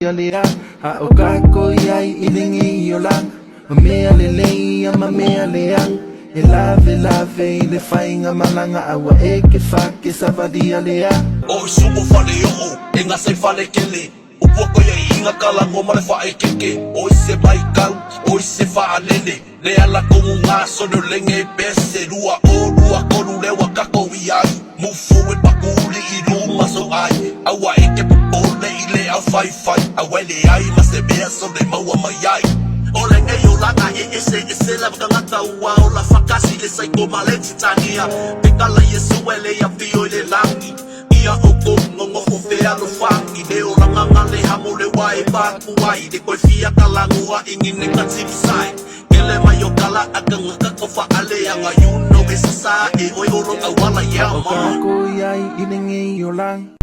Lea a o kākou i ai i ligi o langa ma mea lelei a ma mea leaga e lave lave i le faiga malaga a ua e ke fa ke savalia lea. O isumu fale oo e gasa i fale kele Upu ako ia i inga kala ma le whaekeke O i se maikau, o i se whaalele Le ala kongu ngā sono lenge bese Lua o, lua kolu lewa kako i ai Move forward pakuli i luma so ai Aua e ke popole i le au whai whai Aua le ai ma se mea so le maua mai ai O le ngei o langa e ese ese la vakangata ua o la whakasi le saiko ma le titania Te kala Yesu ele ia fio i le langi Ia o ko ngongo o fea lo whangi Le o langa ngā le hamo le wae pāku ai Le koe fia kalangua ingi ne ka tipsai Kele mai o kala aka ngaka ko whaaleanga. You know e sasa e oi olo awala. Yeah O man. Kākou i ai i ligi o langa.